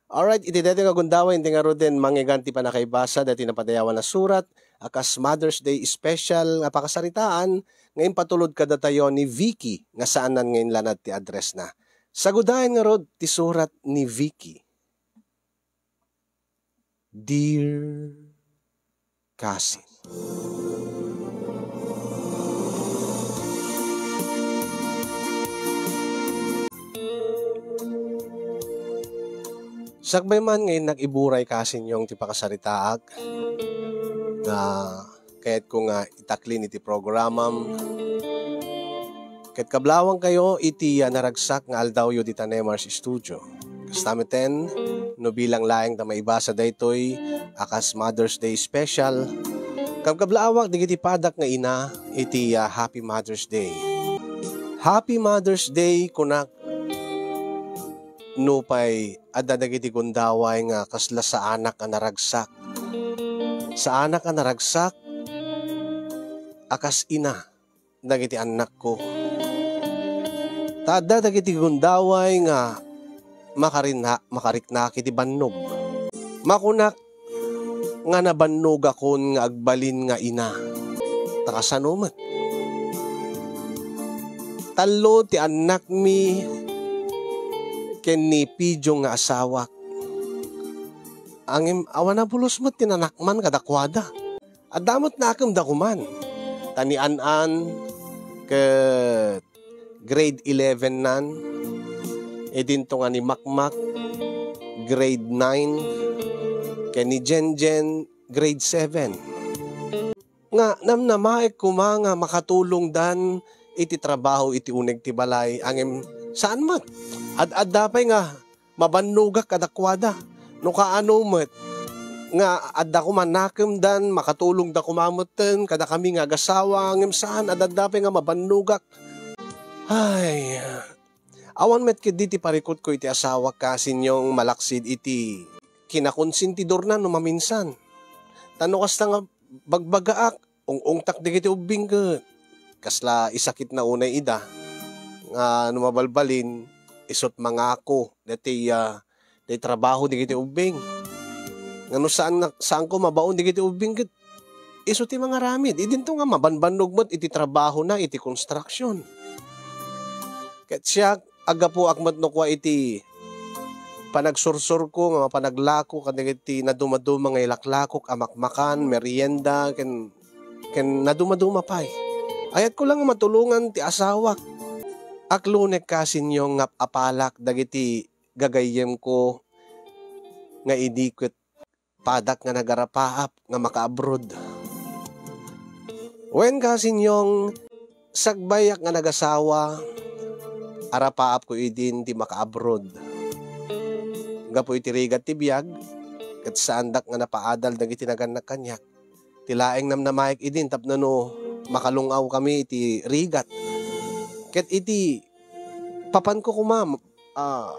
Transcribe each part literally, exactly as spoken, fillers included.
Alright, iti daytoy nga gundaway, inti ngaruden mangngeg ti pannakaibasa daytoy napadayawan a surat a kas Mother's Day special nga pakasaritaan nga impatulod kadatayo ni Vicky nga saanan nga inlanad ti address na. Sagudayen ngarud ti surat ni Vicky. Dear Kasin. Sakbay man nga innak iburay kasinyo ti pakasaritaak nga kayatko nga itaklin iti programam. Ket kablawangkayo iti, ah, naragsak nga aldawyo dita Nemar's Studio. Kasta metten, no bilang laeng ta maibasa daytoy a kas Mother's Day special, kabkablawak dagiti padak nga ina iti, ah, Happy Mother's Day. Happy Mother's Day, kunak, nupay adda dagiti gundaway nga kasla saanak a naragsak. Saanak a naragsak a kas ina dagiti annakko. Ta adda dagiti gundaway nga makarina-, makariknak iti bannog. Makunak nga nabannogakon nga agbalin nga ina. Ta kasano met? Tallo ti annakmi ken ni Pidio nga asawak. Ngem awan a pulos met ti nanakman kadakuada. Adda met nakemda koman. Ta ni An-an ket grade eleven nan. Idinto nga ni Makmak, grade nine. Ken ni Jenjen, grade seven. Nga namnamaek koma nga makatulongdan iti trabaho iti uneg ti balay, ngem saan met. Ad-adda pay nga mabannogak kadakuada. No kaano met nga adda koma nakemdan, makatulongda koma metten kadakami nga agasawa, ngem saan, ad-adda pay nga mabannogak. Ay, awan met ketdi ti parikutko iti asawak, kasinyo, malaksid iti kinakonsentidorna no maminsan. Ta no kasta nga bagbagaak, ung-ungtak dagiti ubbing ket kasla isakitna unay ida nga no mabalbalin, isut' mangako daytoy, ah, daytoy trabaho dagiti ubbing. Nga no saan nga, saanko mabaon dagiti ubbing ket isu ti mangaramid. Idinto nga mabanbannog met iti trabahona iti construction. Ket siak, aggapuak met no kua iti panagsursurko nga mapanaglako kadagiti nadumaduma nga ilaklakok a makmakan, merienda, ken, ken nadumaduma pay. Ayatko lang nga matulongan ti asawak. Aklonek kasinyo nga ap-apalak dagiti gagayyemko nga idi ket padak nga nagarapaap nga makaabroad. Wen, kasinyong, sagbayak nga nagasawa, arapaapko idin ti makaabroad. Gapu iti rigat ti biag, ket saandak nga napaadal dagiti nagannak kaniak. Ti laeng namnamaek idin tapno no makalung-awkami iti rigat. Ket iti papanko koma, ah,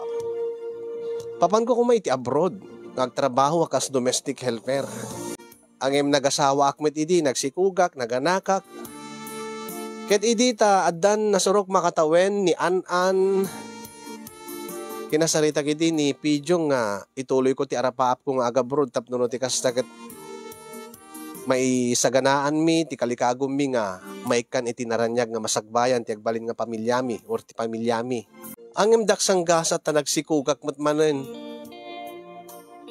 papanko koma iti abroad nga agtrabaho a kas domestic helper. Ngem nagasawaak met idi, nagsikogak, naganakak. Ket idi ta addan nasurok makatawen ni An-an, kinasaritak idi ni Pidyo nga ituloyko ti arapaapko nga agabroad tapno no ti kasta ket maisaganaanmi ti kalikagummi nga maikkan iti naraniag nga masagbayan ti agbalin nga pamilyami or ti pamilyami. Ngem dak sanggasat ta nagsikogak met manen.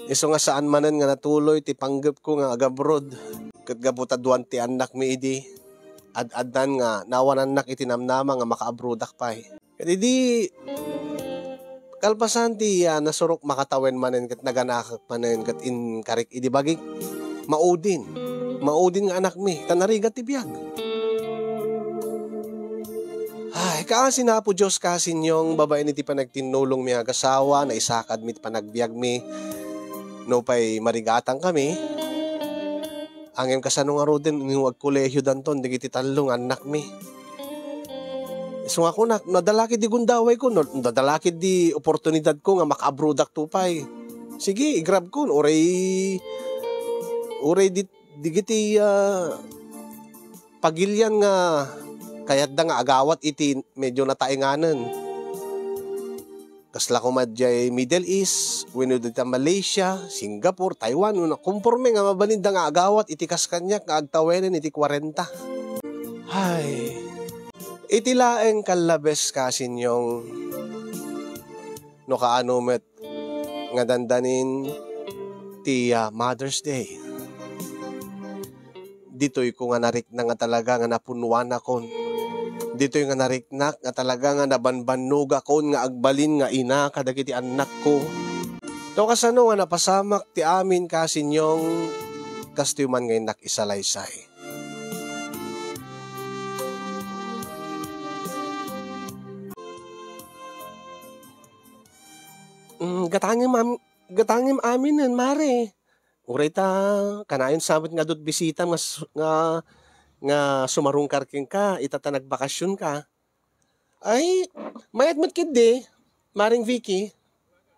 Isu nga saan manen nga natuloy ti panggepko nga agabroad. Ket gapu ta duan ti annakmi idi, ad-addan nga nawanannak iti namnama nga makaabroadak pay. Ket idi kalpasan ti, ah, nasurok makatawen manen ket naganakak manen ket inkarik idi bagik, maudin. Maudin nga anakmi, ta narigat ti biag. Ay, kaasi ni Apo Dios, kasinyong, babaen iti panagtinnulongmi nga agasawa, naisakadmi ti panagbiagmi. Nupay marigatangkami, ngem kasano ngaruden no agkolehiodanton dagiti tallo nga annakmi? Isu nga kunak, no adda la ketdi gundawayko, no, no adda la ketdi oportunidadko nga makaabroadakto pay, sige, igrabkon, uray, uray di, digiti, ah, pagilian nga kayatda nga agawat iti medyo nataenganen. Kasla koma diay Middle East, wenno dita Malaysia, Singapore, Taiwan, wenno kumporme nga mabalinda nga agawat iti kas kaniak nga agtawenen iti kwarenta. Hay, iti laeng kallabes, Kasinyong, no kaano met nga dandanin ti, ah, Mother's Day. Ditoy ko nga narikna nga talaga nga napunwanakon. Ditoy nga nariknak nga talaga nga nabanbannogakon nga agbalin nga ina kadagiti annakko. To kasano nga napasamak ti amin, Kasinyong, kastoy man nga innak isalaysay. Mm, gatangem am-, gatangem aminen, mare. Uray ta, kanayon sa met nga adut bisita nga su-, nga, nga sumarungkar kenka, ita ta nagbakasionka. Ay, mayat met ketdi, Maring Vicky.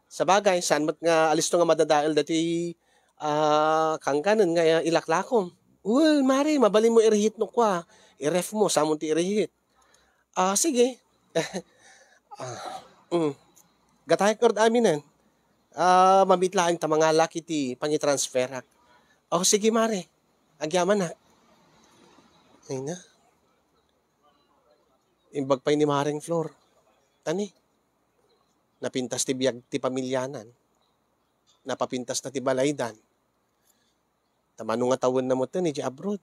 Sabagay, saan met nga alisto nga madadael dati, ah, kangkanen nga ilaklakom. Well, mare, mabalinmo i-reheat no kua. I-ref mo, samon ti i-reheat. Ah, sige. Ah, mm. Gatayek ngarud aminen. Ah, mamit laeng ta mangalak iti pangitransferak. Oh, sige, mare. Agyamanak. Ay na. Imbag pay ni Maring Flor. Tani, napintas ti biag ti pamilianan. Napapintas na ti balaydan. Ta mano nga tawenna met idiay abroad?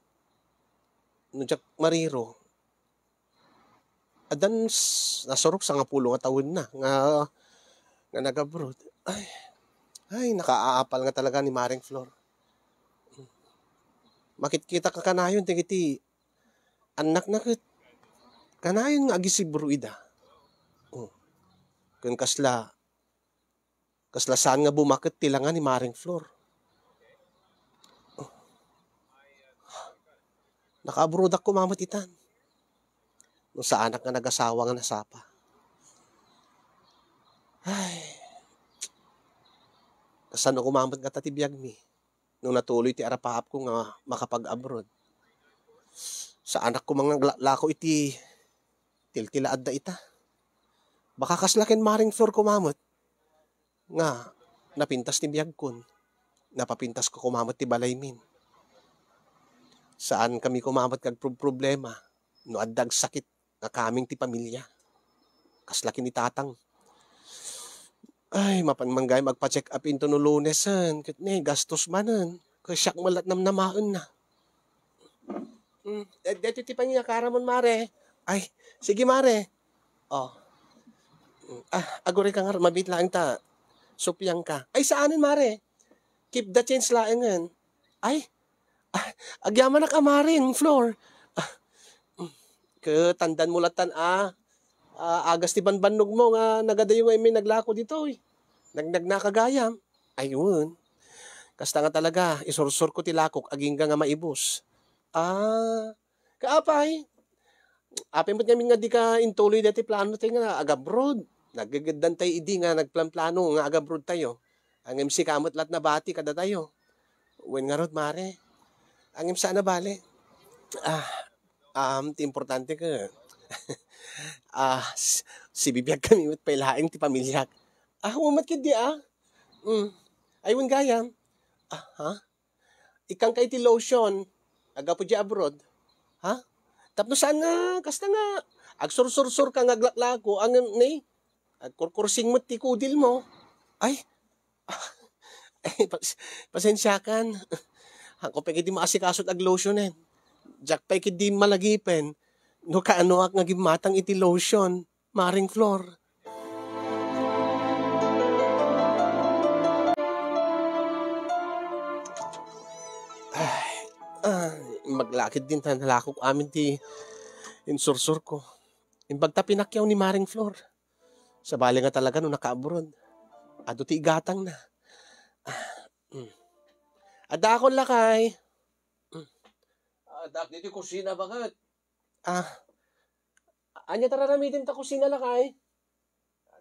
No diak mariro, addan s-, nasurok sangapulo nga tawenna nga, nga nag-abroad. Ay, ay, nakaapal nga talaga ni Maring Flor. Makitkita ka kanayon dagiti annakna ket kanayon nga agisibro ida. Oh. Ken kasla, kasla saan nga bumaket ti langa ni Maring Flor. Oh. Nakaabrodak koma met itan. No saanak nga nagasawa nga nasapa. Ay. Kasano koma met ngata ti biagmi? No natuloy ti arapaapko nga makapag-abroad. Saanak koma nga aglaklako iti tiltila adda ita. Baka kasla ken Maring Flor koma met nga napintas ti biagkon. Napapintasko koma met ti balaymin. Saankami koma met nga agprob-problema no adda agsakit nga kameng ti pamilia. Kasla ken ni tatang. Ay, mapan man gayam agpa-check up intono Lunesen, ket ne, gastos manen. Ket siak met la't namnamaenna. Mm, eh, deti ti pangiyakaramon, mare. Ay, sige, mare. Oh. Mm, ah, aguray ka ngarud, mabiit laeng ta suppiangka. Ay, saanen, mare. Keep the change laengen. Ay, ah, agyamanak a, Maring Flor. Ah, mm, ket tandanmo lattan a, ah, agas ti banbannogmo nga nagadayo nga immay naglako ditoy. Nagnagnaka gayam. Ay, wen. Kasta nga talaga, isursurko ti lakok agingga nga maibus. Ah, kaapay? Apay met ngamin nga dika intuloy daytoy plano tayo nga agabroad? Naggegeddantay idi nga nagplanplano nga agabroad tayo. Ngem sika met la't nabati kadatayo. Wen ngarud, mare. Ngem saan a bale. Ah, um, ti importante ket, ah, s-, sibibiagkami met pay laeng ti pamiliak. Ah, wen met ketdi, ah. Mm. Ay, wen gayam. Ah, ha? Ikkanka iti lotion, aggapu diay abroad. Ha? Tapno saan nga, kasta nga, agsursursurka nga aglaklako, ngem ne, agkurkursing met ti kudilmo. Ay, ay, pas-, pasensiakan. Haanko pay ketdi maasikaso't aglotionen. Diak pay ketdi malagipen no kaanoak nga gimmatang iti lotion. Maring Flor. Ay, ah, imbag la ketdin ta nalakok amin ti insursurko. Imbag ta pinakyaw ni Maring Flor. Sabali nga talaga no nakaabroad, adu ti igatangna. Ah, mm. Addaakon, lakay. Mm. Addaak ditoy kusina, baket. Ah, ania ti ar-aramidem ta kusina, lakay?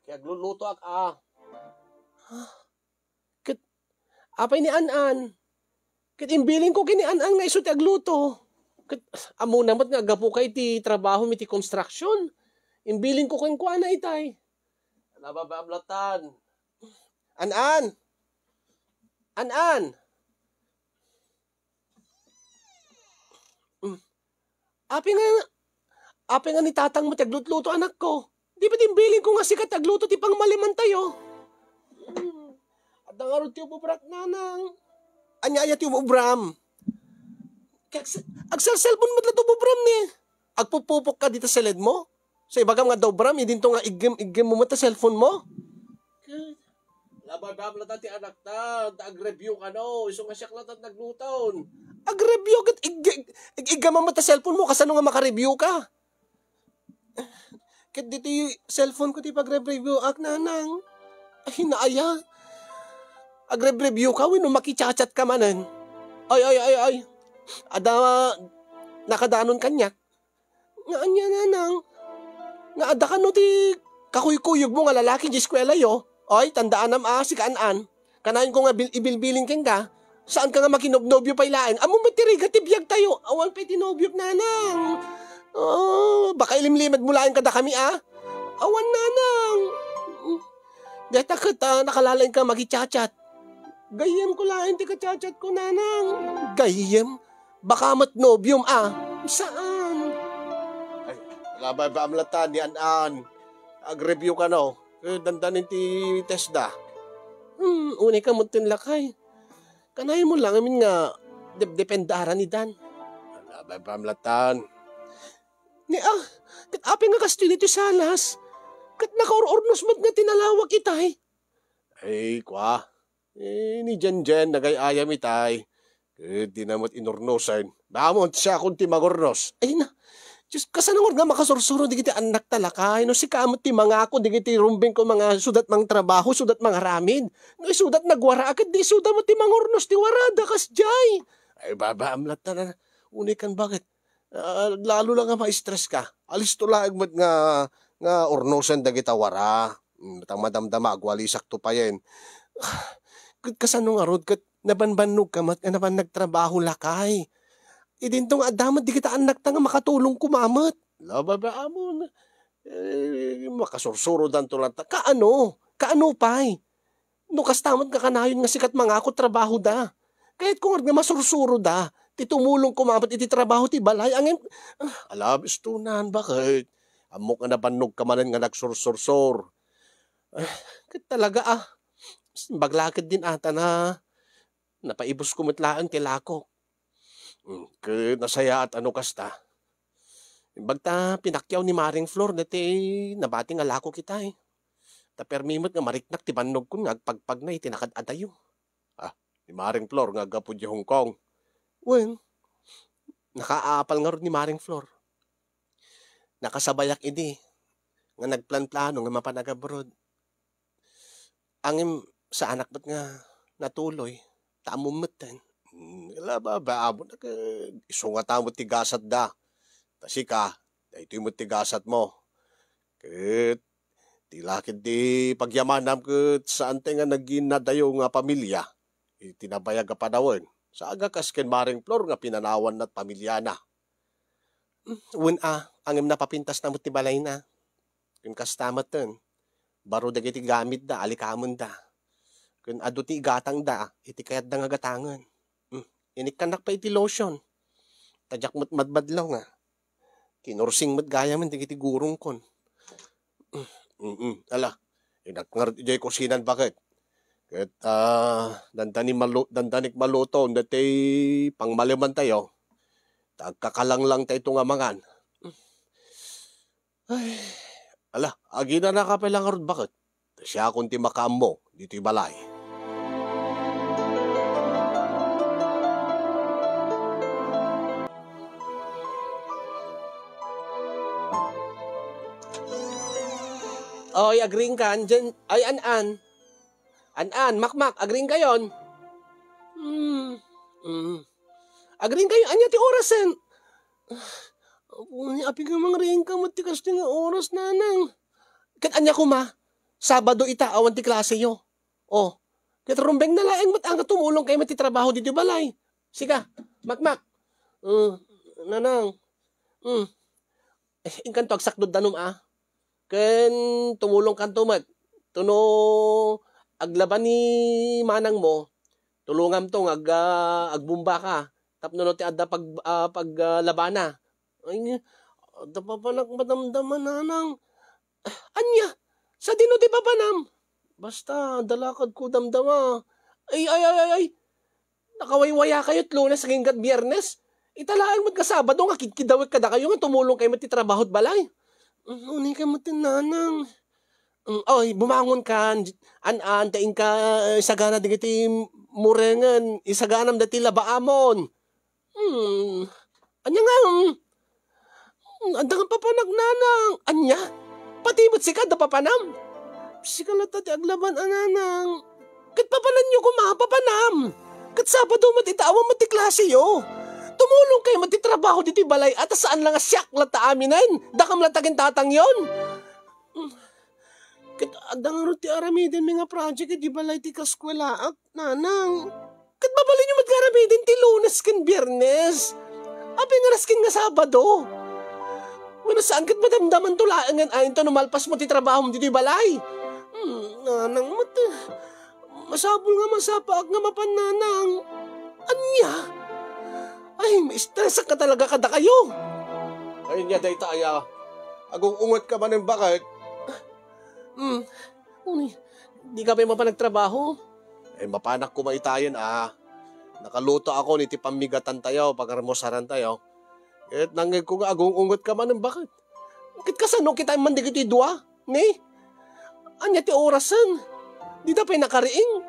Ket aglulutoak a. Ket apay ni An-an? Ket imbilinko ken ni An-an nga isu ti agluto. Ket ammona met nga aggapuka iti trabahom iti construction. Imbilinko kenkuana itay. Tababa amlatan. An-an! An-an! Mm. Api nga, api nga ni tatang mo ti aglutluto, anakko. Di ba din bilin ko nga sika ti agluto ti pangmalimantayo? Mm. Adda ngarud ti ububrak, nanang. Ania aya ti ububram? Kag-, agselselpon met la ti ububram ni. Agpupupok ka dita seled mo? Sa ibagam nga adda ubram, idinto nga iggem, iggem mo met ta cellphone mo? Labay ba amlatan ti anakta, ta agreview ka no, isu nga siak latan nagluton. Agreview ket ig-, ig-, iggaman met ta cellphone mo, kasano nga makareview ka? Ket ditoy cellphone ko ti pagreview ak, nanang. Ay, naaya. Agreview ka, wenno makichat-chat ka manen? Ay, ay, ay, ay. Ada, nakadanon kaniak. Nga ania, nanang? Nga adda kano ti kakuykuyog mo nga lalaki di eskuela yo? Oy, tandaanam a, sika an-an. Kanayon ko nga bil-, ibilbilin kenka. Saan ka nga makinobnobyo pay laeng? Ammo met ti rigat ti biag tayo. Awan pay ti nobyok, nanang. Oh, baka ilimlimad mo laeng kada kami, a? Awan, nanang. Deta ket, a, nakalalaing ka makichat-chat. Gayyem ko laeng ti kachat-chat ko, nanang. Gayyem? Baka met nobiom, a? Saan? Ay, labay ba amlatan ni an-an? Agreview ka no? Eh, dandanin ti test da. Hmm, unay ka met ten lakay. Kanayon mo lang amin nga depdependa aranidan. Labay ba amlatan? Ni, a, ket apay nga kastoy ditoy salas? Ket nakaur-urnos met nga tinalawag itay. Ay, kwa. Eh, ni Jenjen, nagay-ayam itay. Ket di na met inurnosen. Bamon, siakon ti mangurnos. Ay na, Diyos, kasano nga makasursuro digiti annak ta lakay? No sika met ti mangako digiti rumbeng ko, mga sudat mangtrabaho, sudat mangaramid. No isudat nagwara, ket di isuda met ti mangurnos ti warada, kasdiay. Ay, baba, amlat na na. Unay kan bakit? Ah, lalo lang nga ma-stress ka. Alisto laeng met nga, nga urnosen dagita wara. Mm, ta madamdama, agwalisakto payen. Ket kasano ngarud ket nabanbannog ka met nga napan nagtrabaho lakay? Idinto nga adda met dagita annakta nga makatulong koma met. Lababa amon. Eh, makasursurodanto latta. Kaano? Kaano pay? No kasta met nga kanayon nga sika ti mangako, trabahoda. Kayatko ngarud nga masursuroda ti tumulong koma met iti trabaho ti balay. Ngem, ah, ala, bistonan, bakit? Ammok nga nabannog ka manen nga nagsursursor. Ah, ket talaga, ah. Simbag la ketdin ata na napaibusko met laeng ti lakok. Mm, ket nasayaat a no kasta. Imbag ta pinakyaw ni Maring Flor daytoy nabati nga lakok itay. Ta permi met nga mariknak ti bannogkon nga agpagpagna iti nakad-adayo. Ah, ni Maring Flor nga aggapu idiay Hong Kong. Wen, nakaapal ngarud ni Maring Flor. Nakasabayak idi nga nagplanplano nga mapan ag-abroad. Ngem saanak met nga natuloy, ta ammom metten. Hmm, ala, baba, amo na ket isu nga ta met ti gasatda. Ta sika, daytoy met ti gasatmo. Ket ti lakid ti pagyamanam ket saan ti nga naging nadayo nga pamilia iti nabayag a panawen. Saan nga kas ken Maring Flor nga pinanawanna ti pamiliana. Wen a, ngem napapintasna met ti balayna. Ken kasta metten, baro dagiti gamitda, alikamenda. Ken adu ti igatangda iti kayatda nga gatangen. Mm, inikkannak pay iti lotion. Ta diak met madmadlaw nga kinursing met gayamen dagiti gurongkon. Mm, mm, ala, inak ngarud idiay kusinan, bakit? Ket, ah, dandani malu-, dandanik maluto, dati pangmalimantayo. Ta agkakalanglang tayo nga mangan. Ay, ala, aginana ka pay la ngarud, bakit? Ta siakon ti makaammo ditoy balay. Oy, agriingkan, dyan, ay, an-an. An-an, makmak, agriingkayon. Hmm, hmm. Agriingkayon, ania ti orasen? Apo, ni api nga mangriingka met ti kastoy nga oras, nanang. Ket ania koma? Sabado ita, awan ti klaseyo. Oh, ket rumbeng na laeng met nga tumulong kayo met ti trabaho ditoy balay. Sika, makmak. Mm, nanang. Mm. Eh, inkanto agsakdod danum a. Ken tumulong kanto met. Ket no aglaba ni manangmo, tulongamto nga ag-, ah, agbumbaka tapno no ti adda pag-, ah, pag-, ah, labana. Ay, adda papanak madamdama, nanang. Ania? Sadino ti papanam? Basta, adda lakadko damdama. Ay, ay, ay, ay, ay. Nakawaywaya kayo ti Lunes agingga ti Biyernes. Ita laeng met nga Sabado nga kidkidawek kadakayo nga tumulong kayo met ti trabaho ti balay. Mm, unikay met ti nanang. Mm, oy, bumangon kan. An-an, ta inka, eh, isagana dagiti murengen. Isaganam dati labaamon. Hmm. Ania nga, hmm? Hmm, adda nga papanak, nanang. Ania? Pati met sika, adda papanam? Sika latta ti aglaban a nanang. Ket papananyo koma, papanam. Ket Sabado met ita, awan met ti klaseyo. Tumulong kayo met ti trabaho ditoy balay, a ta saan la nga siak latta aminen. Dakam latta ken tatangyon. Hmm. Ket adda ngarud ti aramidenmi nga project iti balay ti kaskwelaak, nanang. Ket mabalinyo met nga aramiden ti Lunes ken Biyernes. Apay nga nasken nga Sabado? Wenno saan ket madamdamanto laengen a inton no malpasmo ti trabahom ditoy balay? Hmm, nanang met. Masapul nga masapaak nga mapan, nanang. Ania? Ay, maistresak ka talaga kadakayo. Ay, ania dayta aya? Agung-ungetka manen, baket? Hmm. Uni, dika pay mapan agtrabaho? Ay, mapanak koma itayen a. Nakaluto akon iti pammigatantayo, pagarmusarantayo. Ket nangngegko nga agung-ungetka manen, baket? Ket kasano kitaen man dagiti dua? Ni? Ania ti orasen? Dida pay nakariing.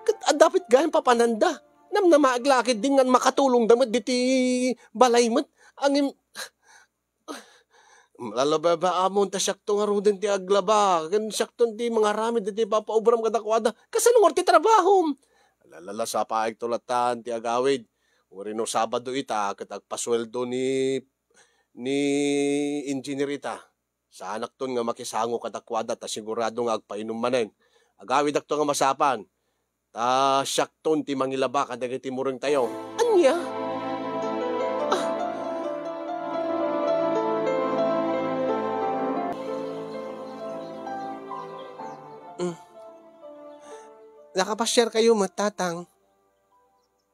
Ket adda pay gayam papananda. Namnamaek la ketdin nga makatulongda met ditoy balay met. Ngem, lalababaamon ta siakto ngaruden ti aglaba, ken siakton ti mangaramid iti papaobram kadakuada. Kasano ngarud ti trabahom? Lalalas, sapaekto latta ti agawid. Uray no Sabado ita, ket agpasueldo ni, ni engineer ita. Saanakton nga makisango kadakuada ta sigurado nga agpainum manen. Agawidakto nga masapan. Ta siakton ti mangilaba kadagiti murengtayo. Ania? Ah. Mm. Nakapasiarkayo met, Tatang?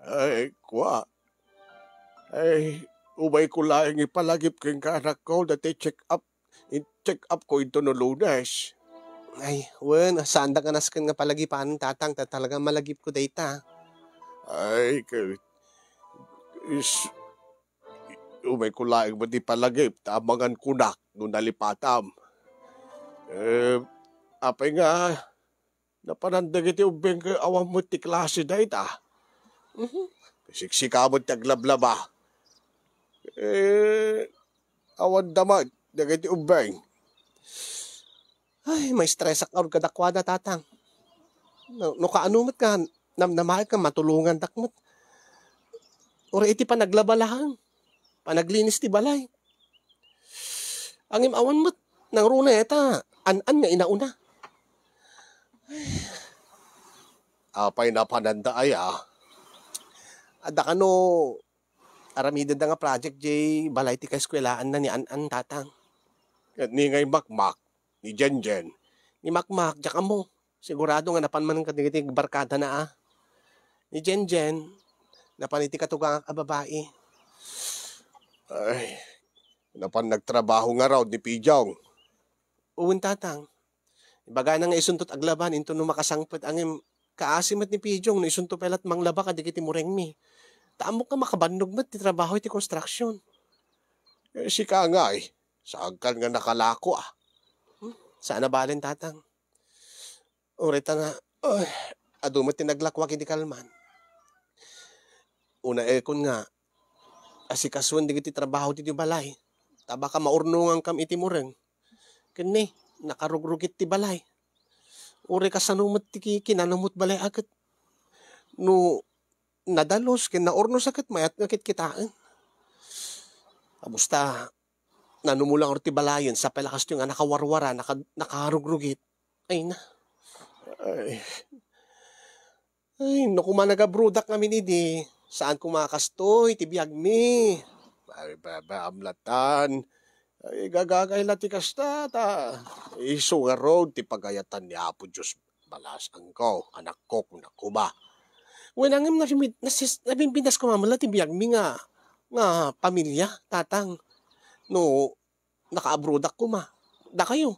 Ay, kua. Ay, umayko laeng ipalagip kenka, anakko, dati check-up, in-, check-up ko inton no Lunes. Ay, wen, saandak nga nasken nga palagipan, Tatang, ta talaga malagipko dayta. Ay, ke-, is-, umayko laeng met ipalagip, ta amangan kunak no nalipatam. Eh, apay nga, napanan dagiti ubbing ket awan met ti klase dayta. Mhm. Siksika met ti aglablaba. Eh, awan da met dagiti ubbing. Ay, maistresak ngarud kadakuada, Tatang. No, no kaano met nga namnamaek nga matulongandak met. Uray iti panaglaba laeng, panaglinis ti balay. Ngem awan met nangruna ita, an-an nga inauna. Apay napananda aya? Adda kano aramidenda nga project jay balay ti kaeskuelaanna ni An-an, Tatang. Ket ni ngay Makmak, ni Jenjen? Ni Makmak, diak ammo. Sigurado nga napan man kadagiti barkadana a. Ni Jenjen, napan iti katugangak a babai. Ay, napan nagtrabaho ngarud ni Pijong? Wen, Tatang. Ibagana nga isunto ti aglaban inton no makasangpet, ngem kaasi met ni Pijong no isunto pay la't manglaba kadagiti murengmi. Ta ammok nga makabannog met ti trabaho iti construction. Eh, sika ngay, saankan nga nakalako a? Hmm, saan a balen, Tatang. Uray ta nga, ay, adu met ti naglakuak idi kalman. Unaekon nga, asikasuen dagiti trabaho ti balay. Ta baka maurnongankam iti mureng. Ken ni, nakarugrugit ti balay. Uray kasano met ti ki-, kinanamot balay a ket no nadalus ken naurnos a ket mayat nga kitkitaen. Kabusta, nanumulang ti balayen, sapay la kastoy nga nakawarwara, naka-, nakarugrugit. Ay na. Ay. Ay, no koma nagabrodak ngamin idi, saan koma kastoy ti biagmi. Ay, baba, amlatan. Ay, gagagay la ti kasta, ta isu ngarud ti pagayatan ni Apo Dios balasangko, anakko, kunak koma. Wen ngem nabimbit-, nasis-, nabimbintas koma met la ti biagmi nga, nga pamilia, tatang. No, nakaabroadak koma. Dakayo.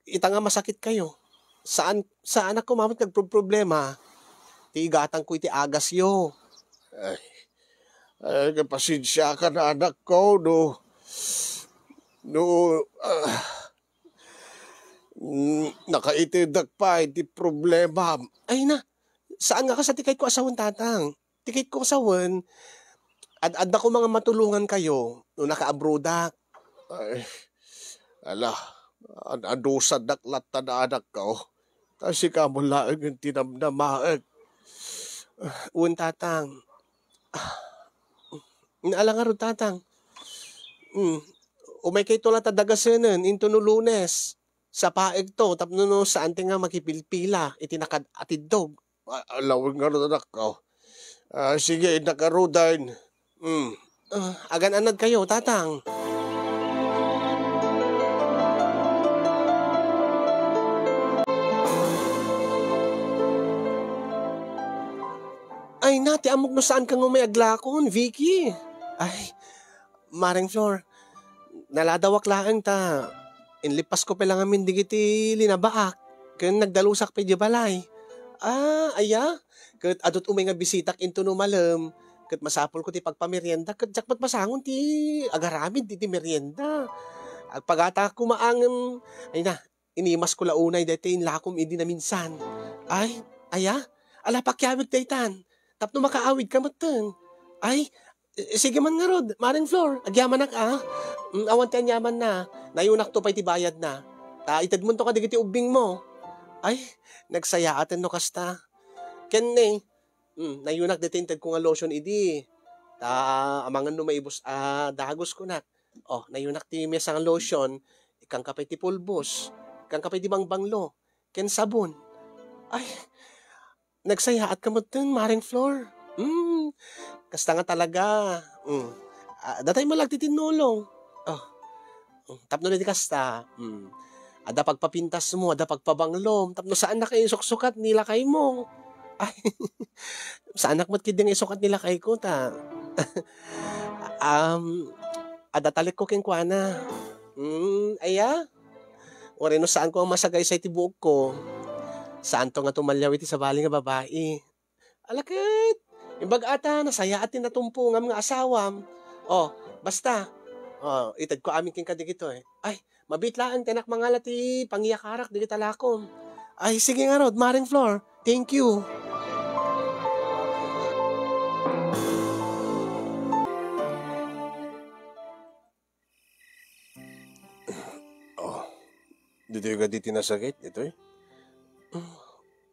Ita nga masakit kayo. Saan, saanak koma met nga agproproblema. Ti igatangko iti agasyo. Ay, ay, pasensiakan, anakko, no, no, ah, mm, nakaitedak pay ti problema. Ay na, saan nga kasta ti kayatko a sawen, tatang. Ti kayatko a sawen, ad-, adda koma nga matulongankayo no nakaabroadak. Ay, ala, an-, adusadak latta, anakko. Ta sika met laeng ti namnamaek. Wen, tatang. Ala ngarud, tatang. Mm. Umaykayto latta dagasenen intono Lunes. Sapaekto tapno no saan ti nga makipilpila iti nakad-atiddog. A-, ala wen ngarud, anakko. Ah, sige, innak ngaruden. Mm. Ah, agan-anadkayo, tatang. Ay na, ti ammok no saanka nga umay aglakon, Vicky. Ay, Mareng Flor, naladawak laeng ta inlippasko pay la ngamin dagiti linabaak ken nagdalusak pay idiay balay. Ah, aya? Ket adu't umay nga bisitak intono malem, ket masapulko ti pagpamerienda, ket diak met masangon ti agaramid iti merienda. Agpagataak koma ngem, ay na, inimasko la unay daytoy inlakom idi naminsan. Ay, aya? Ala, pakiawidka itan, tapno makaawidka metten. Ay, i-, sige man ngarud, Mareng Flor, agyamanak a. Mm, awan ti aniamanna, nayunakto pay ti bayadna. Ta itedmonto kadagiti ubbingmo. Ay, nagsayaaten no kasta. Ken ne, mm, nayunak daytoy intedko nga lotion idi. Ta amangan no maibus a dagos kunak. Oh, nayunak ti maysa nga lotion, ikkanka pay ti pulbos, ikkanka pay ti bangbanglo, ken sabon. Ay, nagsayaatka metten, Mareng Flor. Hmm, kasta nga talaga. Hmm. Ah, datay met la agtitinnulong. Oh. Hmm, tapno daydi kasta, hmm, adda pagpapintasmo, adda pagpabanglom, tapno saannak nga isuksukat ni lakaymo. Ay, saanak met ketdi nga isukat ni lakayko ta, um, adda talekko kenkuana. Hmm, aya? Uray no saanko a masagaysay ti buokko, saanto nga tumaliaw iti sabali nga babai. Ala ket, imbag a ta, nasayaat ti natumpongam nga asawam. Oh, basta. Oh, itedko amin kenka dagitoy. Ay, mabiit laeng ti anak mangala ti pangiyakarak dagiti alakom. Ay, sige ngarud, Mareng Flor. Thank you. Oh, ditoy kadi ti nasakit, ditoy?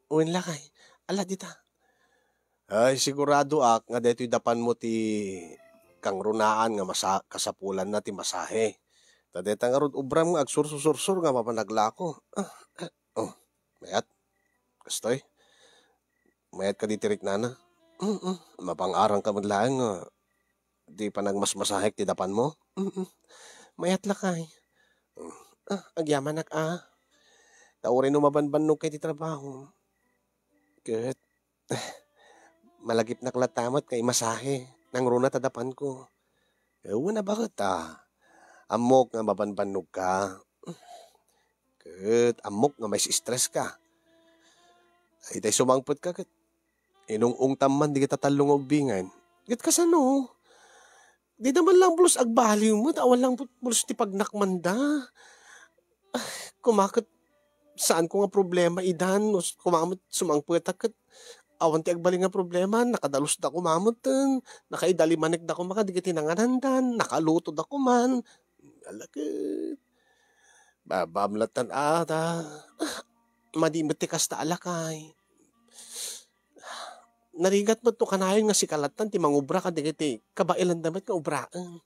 Wen lakay, ala dita. Ay, siguradoak nga daytoy dapanmo ti kangrunaan nga masa-, kasapulanna ti masahe. Ta dayta ngarud obram nga agsursusursur nga mapan aglako. Ah, ah, oh, mayat. Kastoy. Mayat kadi ti riknana? Mm-mm. Mapang-arang ka met laeng nga di panagmasmasahek ti dapanmo? Mm-mm. Mayat lakay. Mm. Ah, agyamanak a. Ta uray no mabanbannog kay ti trabaho. Ket, malagipnak latta met nga imasahe. Nangruna ta dapanko. Wen a baket a. Ammok nga mabanbannog ka. Ket ammok nga mais-stress ka. Itay sumangpet ka ket inung-ungtam man dagita tallo nga ubbingen. Ket kasano? Dida man lang pulos agbaliw met, awan lang pulos ti pagnakmanda. Ay, kuma ket saanko nga problema idan, no s-, kuma met sumangpetak ket awan ti agbalin nga problema, nakadalusda kuma met, nakaidalimanekda kuma kadagiti nanganandan, nakalutoda kuma. Ala ket, babam latan ata. Madi met ti kasta a lakay. Narigat met no kanayon nga sika latan ti mangubra kadagiti kabaelanda met nga ubraen.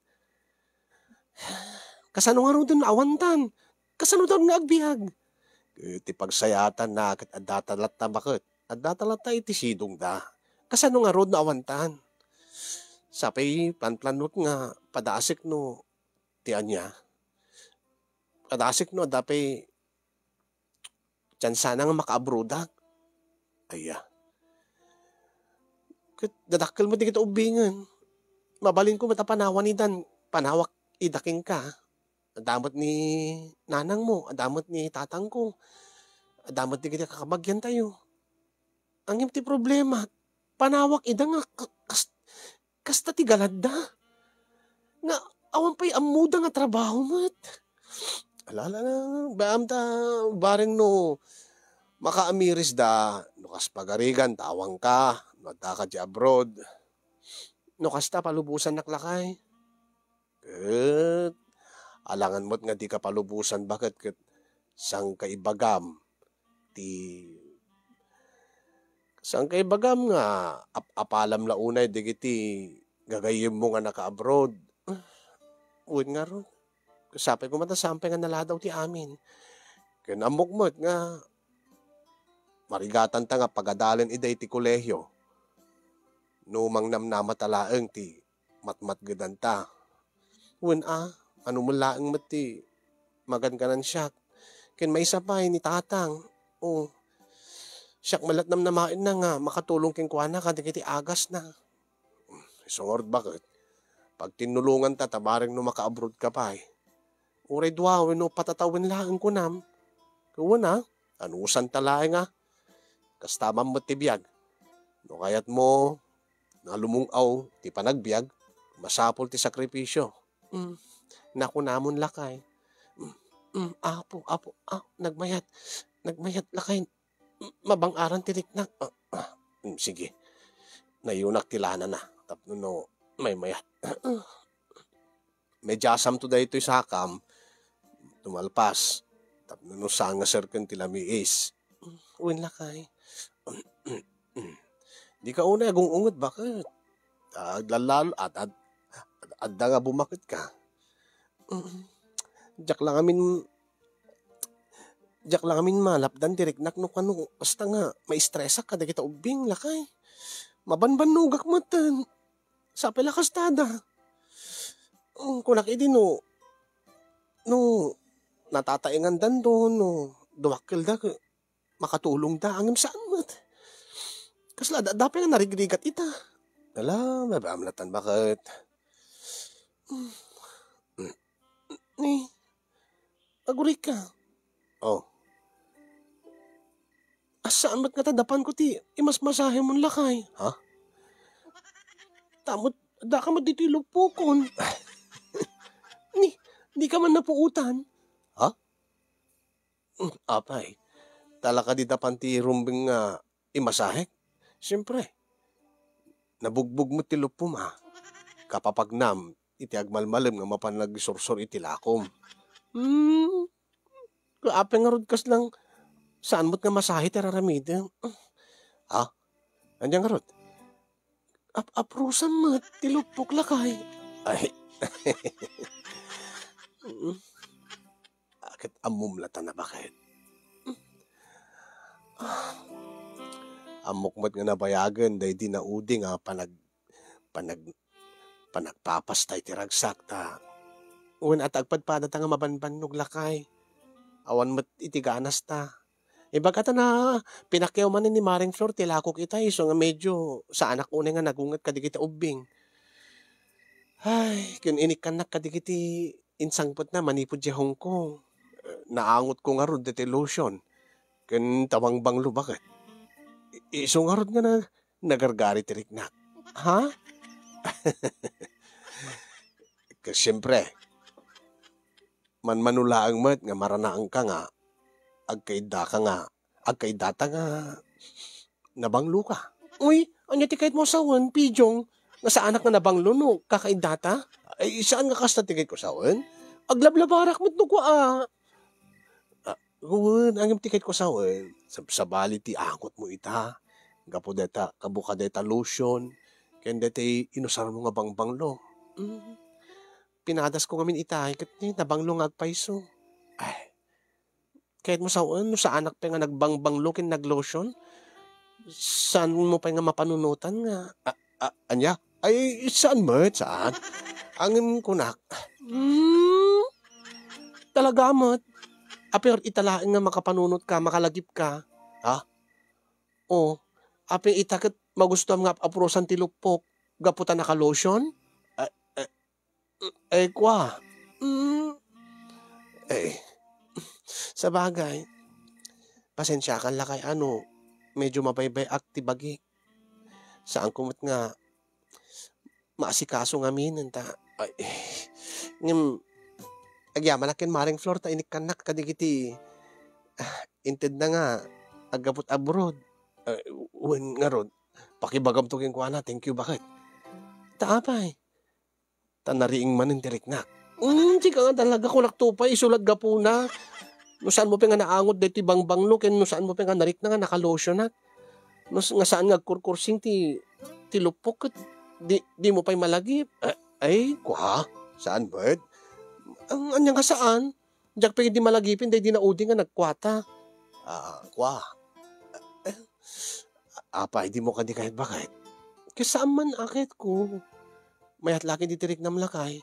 Kasano ngaruden nga awantan? Kasano daw nga agbiag? Ket ti pagsayaatanna ket addata latta baket. Addata latta iti sidongda. Kasano ngarud nga awantan? Sapay planplanok nga padasek no Ti ania? Kadasik no adda pay tsansana nga makaabroadak. Aya. Ket dadakkel met dagiti ubbingen. Mabalinko met a panawan idan, panawak ida kenka. Adda met ni nanangmo, adda met ni tatangko, adda met dagiti kakabagiantayo. Ngem ti problema, panawak ida nga ka-, kas-, kasta ti galadda. Nga awan pay ammoda nga trabaho met. Ala, ala, ala, baam ta, bareng no makaamirisda, no kas pagarigan, tawangka, no addaka di abroad. No kasta, palubosannak lakay. Ket alangan met nga dika palubosan, baket ket saan ka ibagam ti, saan ka ibagam nga ap-apalam la unay dagiti gagayyemmo nga naka-abroad? Wen ngarud, sapay koma ta saan pay nga naladaw ti amin. Ken ammok met nga marigatanta nga pagadalen ida iti kolehio no mangnamnamata laeng ti matmatgedanta. Wen a, ano met laeng met ti maganganan siak. Ken maysa pay ni tatang, o, siak met la ti namnamaenna nga makatulong kenkuana kadagiti agasna. Isu ngarud, baket, pagtinnulonganta ta bareng no maka-abroad ka pay. Uray dua wenno upat a tawen laeng kunam. Wen a, anusanta laeng a. Kasta man met ti biag. No kayatmo nga lumung-aw ti panagbiag, masapul ti sakripisio. Mm, nakunamon lakay. Mm, mm, apo, apo, ah, nagmayat. Nagmayat lakay. Mm, mabang-aran ti riknak. Ah, ah, mm, sige. Nayunak ti lanana. Tapno no maymayat. Medyasam to daytoy sakam, tumalpas. Tapno no sangaserken ti lamiis. Wen lakay. Dika unay agung-unget, baket? Aglalalo, ad-, ad-, adda nga bumaket ka. Mm. Diak la ngamin, diak la ngamin malapdan ti riknak no kano, basta nga maistresak kadagita ubbing, lakay. Mabanbannogak metten. Sapay la kastada. Mm, kunak idi no, no natataengandan do, no dumakkelda, ke-, makatulongda, ngem saan met. Kasla da-, dapay nga narigrigat ita. Ala, mabaamlatan baket. Mm. Mm. Ni, agurika. Oh. Asaan met nga ta dapanko ti imasmasahemon, lakay? Ha? Tamot, daka met ditoy luppokon. Ni, di ka man napuotan? Ha? Mm, apay, talaka di dapan ti rumbeng nga imasahek? Siyempre, nabugbog met ti luppom, a. Kapapagnam iti agmalmalem nga mapan nagsursor iti lakom. Hmm, apay ngarud kaslang saan met nga masahe ti raramidem? Ha? Ania ngarud? Ap-aprusam met ti luppok, lakay. Ay. Mm. Ket ammom la ta nabaket. Ah, ammok met nga nabayagen daydi naudi nga panag-, panag-, panagpapasta iti ragsak ta wen a ta agpadpadata nga mabanbannog, lakay. Awan met iti ganasta. Ibagata na, pinakyaw manen ni Maring Flor ti lakok ita, isu nga medio saanak unay nga nagunget kadagiti ubbing. Ay, ken inikkannak kadagiti insangpetna manipud idiay Hong Kong. Eh, naangotko ngarud daytoy lotion ken ta bangbanglo, baket. I-, isu ngarud nga na-, nagargari ti riknak. Ha? Ket siempre, manmano laeng met nga maranaenka nga agkaiddaka nga, agkaiddata nga nabangloka. Uy, ania ti kayatmo a sawen, Pijong, nga saanak nga nabanglo no kakaiddata? Ay, saan nga kasta ti kayatko sawen? Aglablabarak met no kua, a. Ah, wen, ngem ti kayatko sawen, sab-, sabali ti angotmo ita. Gapu dayta, gapu kadayta lotion, ken daytay inusarmo nga bangbanglo. Mm. Pinadasko ngamin ita, ket ni, nabanglo nga agpayso. Ay, kayatmo sawen, no saanak pay nga nagbangbanglo ken naglotion? Saanmo pay nga mapanunotan nga, a-, a-, ania? Ay, saan met, saan? Ngem kunak, mm, Talaga met. Apay ita laeng nga makapanunotka, makalagipka? Ha? O, apay ita ket magustuam nga ap-apurosan ti luppok gapu ta naka-lotion? Eh, eh, eh, kua. Mm. Eh, sabagay, pasensiakan lakay a no medyo mabaybay-ak ti bagik. Saanko met nga maasikaso ngamin ta, ay, ngem agyamanak ken Maring Flor ta inikkannak kadagiti, ah, intedna nga aggapu abroad. Ay, wen ngarud, pakibagamto kenkuana, thank you, baket. Ta apay? Ta nariing manen ti riknak. Mm, sika nga talaga, kunak to pay, isu la ti gapuna. No saanmo pay nga naangot daytoy bangbanglo, ken no saanmo pay nga narikna nga naka-lotionak. No s-, nga saan nga agkurkursing ti, ti luppok ket di, dimo pay malagip. A-, ay, kua, saan met? Ang anya nga saan? Diak pay idi malagipen daydi naudi nga nagkuata. Ah, kua. Eh, apay, dimo kadi kayat, baket? Ket saan man a kayatko. Mayat la ket iti riknam lakay.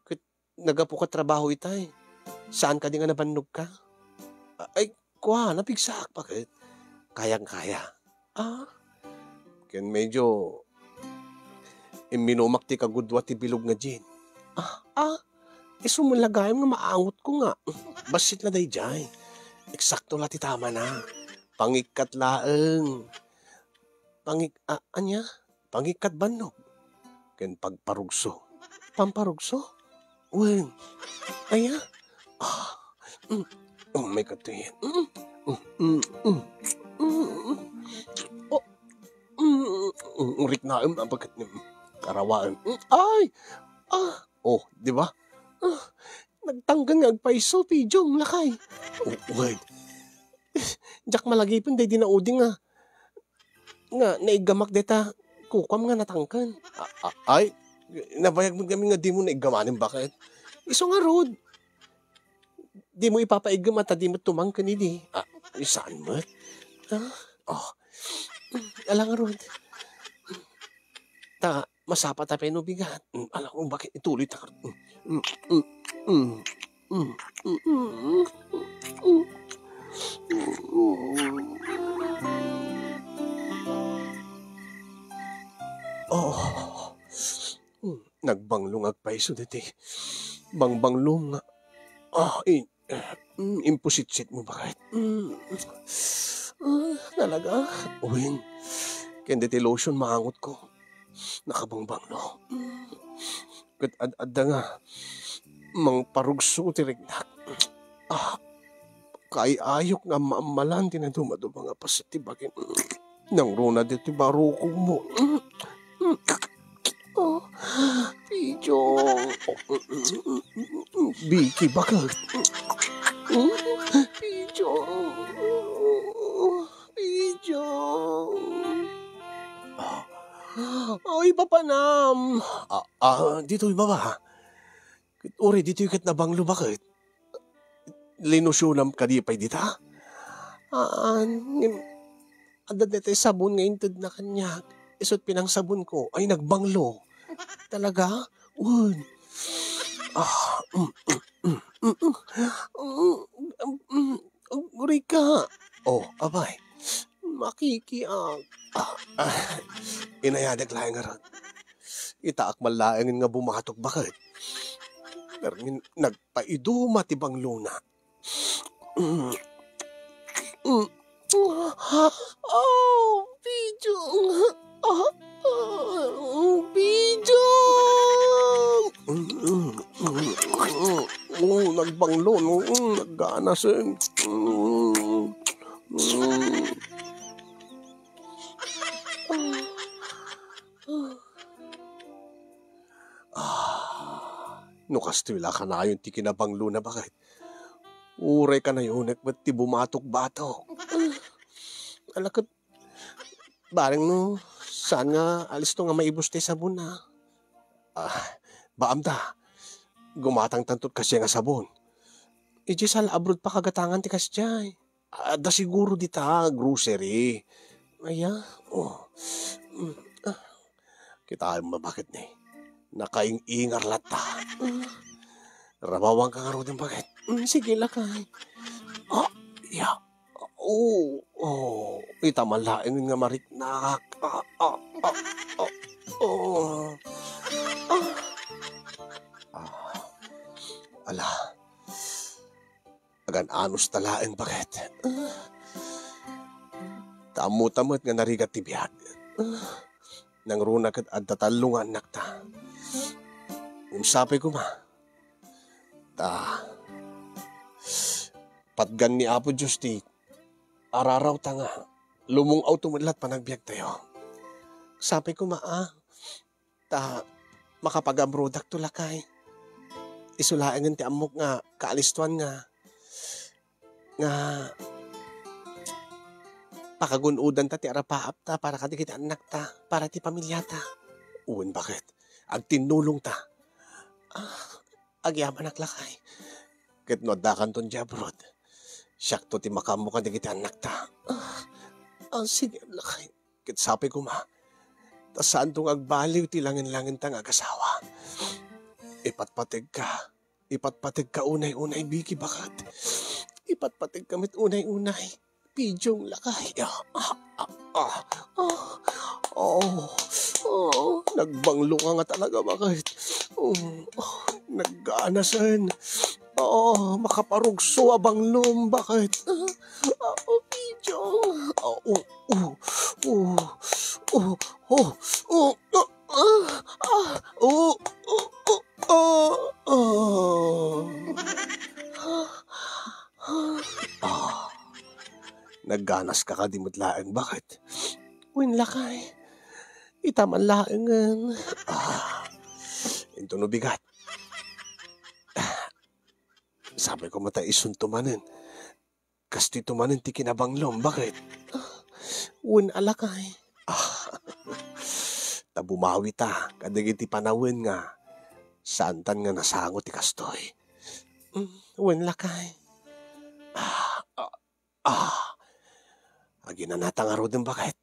Ket naggapuka trabaho itay. Saan kadi nga nabannogka? A-, ay, kua, napigsaak, baket? Kayang-kaya. Ah? Ken medyo imminumak ti kagudua ti bilog nga gin. Ah, ah, isu met la gayam nga maangotko nga. Bassit la daydiay. Eksakto la ti tamana. Pangikkat laeng. Pangik-, a-, ania? Pangikkat bannog. Ken pagparugso. Pamparugso? Wen. Aya? Ah. Mm. Oh my God, to yan. Mm. Mm, mm, mm. Mm, mm. Oh. Mm, mm, mm, riknaem, abagat ni, mm, karawaem. Mm, ay! Ah! Oh, di ba? Ah, nagtangken nga agpayso, pidyo, lakay. Oh, wen. Diak malagipen daydi naudi nga, nga naiggamak dayta kukuam nga natangken. A-, a-, ay, nabayag met ngamin nga dimo naiggamanen, baket? Isu ngarud, dimo ipapaiggem a ta di met tumangken idi. Ah, saan met? Ah, oh. Ala ngarud. Ta, masapa ta pay no bigat. Mm, ala, kung bakit ituloy ta. Mm, mm, mm, mm, mm, mm, mm. Oh. Mm, nagbanglo nga agpayso daytoy bangbanglom nga, ah, i-, mm, impositsit mo, baket? Mm. Ah, talaga? Wen. Ken daytoy lotion maangotko. Nakabangbanglo. Mm. Ket ad-adda nga mangparugso ti riknak. Ah, kaay-ayok nga maammalan ti nadumaduma nga paset ti bagim. Nangruna ditoy barukogmo. Oh, Pidyo. Biki, baket. Pidyo. Pidyo. Ay, papanam. Ah, ah, ditoy baba. Ket uray ditoy ket nabanglo, baket? Linosyonam kadi pay dita? Aan, ngem adda daytoy sabon nga intedna kaniak. Isut' pinangsabonko. Ay, nagbanglo. Talaga? Wen. Ah, mm, mm, mm, mm, mm. Mm, mm, mm, Rika. Oh, apay. Makikiak. Ah, ah, inayadek laeng ngarud. Itaak man laengen nga bumatok, baket? Pero ngin-, nagpaiduma ti banglona. Mm. Mm. Ah, ah, Pidyo. Ah, ah, Pidyo. Mm, mm, mm, mm. Oh, nagbanglo, no? Mm, nagganasen. Mm, mm. Ah, no kastoy la kanayon ti kinabanglona, baket? Uray kanayonek met ti bumatok-batok. Ala ket, bareng no saan nga alisto nga maibus ti sabon, a? Ah, baamta, gumatangtanto ti kasdiay nga sabon. Idiay sala abroad pa kagatangan ti kasdiay. Adda siguro dita grocery. Aya? Oh. Mm, ah. Kitaem, baket ni? Nakaing-ingar latta. Mm. Rabawanka ngaruden, baket. Mm, sige, lakay. Ah, ya. Oh, oh, ita man laeng nga mariknak. Ah, ah, ah, ah, oh. Ah. Ah. Ala. Agan-anos ta laeng, baket. Ah. Ta ammota met nga narigat ti biag. Ah. Nangruna ket adda tallo nga annakta. Ngem sapay koma. Ta, patgan ni Apo Dios ti ararawta nga lumung-awto met la ti panagbiagtayo. Sapay koma, a, ta makapag-abroadakto, lakay. Isu laengen ti ammok nga kaalistoan nga, nga pakagun-odanta ti arapaapta para kadagiti annakta, para ti pamiliata. Wen, baket, agtinnulongta. Ah, agyamanak, lakay. Ket no addakanton idiay abroad, siakto ti makaammo kadagiti annakta. Ah, ah, sige, lakay. Ket sapay koma, ta saanto nga agbaliw ti langen-langenta nga agasawa. Ipatpategka. Ipatpategka unay-unay, Vicky, baket. Ipatpategka met unay-unay. Pidjong, lakay. Ah, ah, ah, ah. Oh, oh, nagbanglo ka nga talaga, baket. Mm, oh, nagganasen. Oh, makaparugso a banglom, baket. Ah, oh, Pidjong. Oh, oh, oh, oh, oh, oh, oh, oh, ah, ah, oh, oh, oh, oh, oh. Ah, nagganaska kadi met laeng, baket? Wen, lakay. Ita man laengen. Ah, intono bigat. Sapay koma ta isunto manen. Kastoyto manen ti kinabanglom, baket? Ah, wen a, lakay. Ah, ta bumawita kadagiti panawen nga saantan nga nasango ti kastoy. Mm, wen, lakay. Ah, ah, ah. Aginanata ngaruden, baket.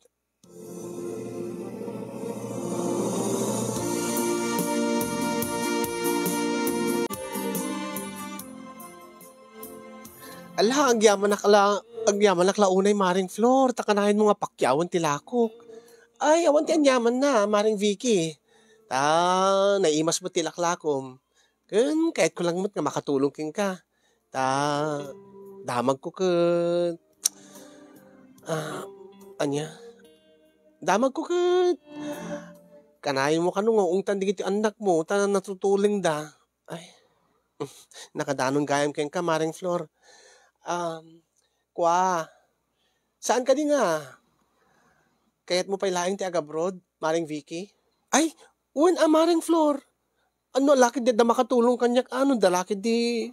Ala, agyamanak la, agyamanak la unay, Maring Flor, ta kanayon mo nga pakiawen ti lakok. Ay, awan ti aniamanna, Maring Vicky. Ta, naimas met ti laklakom. Ken, kayatko lang met nga makatulong kenka. Ta, damagko ket, ah, ania? Damagko ket, kanayon mo kano nga ungtan dagiti annakmo, ta natutulengda. Ay, nakadanon gayam kenka, Maring Flor. Um, kua, saan kadi nga? Kayatmo pay laeng ti agabroad, Maring Vicky? Ay, wen a, Maring Flor. Ano, lakay di adda makatulong kaniak, ano, da lakay di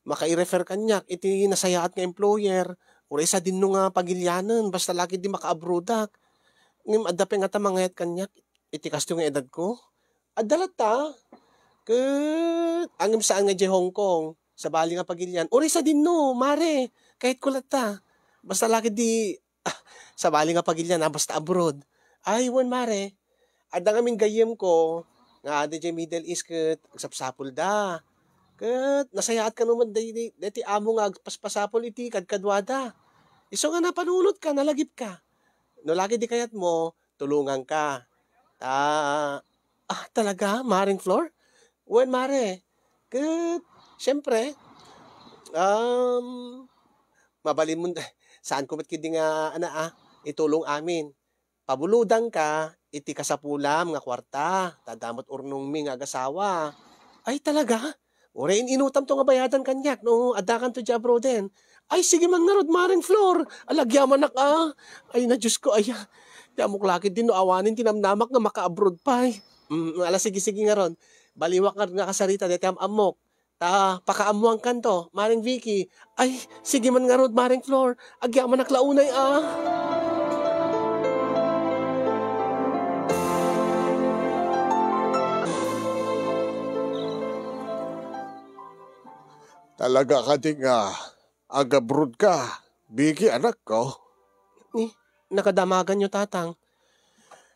maka-refer kaniak iti nasayaat nga employer, uray sadinno nga pagilianen, basta lakay di maka-abroadak. Ngem adda pay ngata mangayat kaniak iti kastoy nga edadko? Adda latta. Ket, ngem saan nga idiay Hong Kong, sabali nga pagilian. Uray sadinno, mare, kayatko latta. Basta lakay di, ah, sabali nga pagilian, a, basta abroad. Ay, wen, mare. Adda ngamin gayyemko nga adi idiay Middle East ket agsapsapulda. Ket nasayaat kano met daydi, daytoy amo nga agpaspasapul iti kadkaduada. Isu nga napanunotka, nalagipka. No lakay di kayatmo, tulonganka. Ta, ah, talaga, Maring Flor? Wen, mare. Ket, siempre, um, mabalinmo, saanko met ketdi nga, ana, ah, itulong amin. Pabulodanka iti kasapulam nga kuarta, ta adda met urnongmi nga agasawa. Ay, talaga? Uray in-inutamto nga bayadan kaniak no addakanto idiay abroaden. Ay, sige man ngarud, Maring Flor. Ala, agyamanak, a. Ay, na, Diosko, aya. Ti ammok lakay di no awanen ti namnamak nga maka-abroad pay. Mm, ala, sige, sige ngarud. Baliwak nga kasarita daytoy am-ammok. Ta pakaammoankanto, Maring Vicky. Ay, sige man ngarud, Maring Flor. Agyamanak la unay, a. Talaga kadi nga agabroad ka, Vicky, anakko? Eh, nakadamaganyo, Tatang.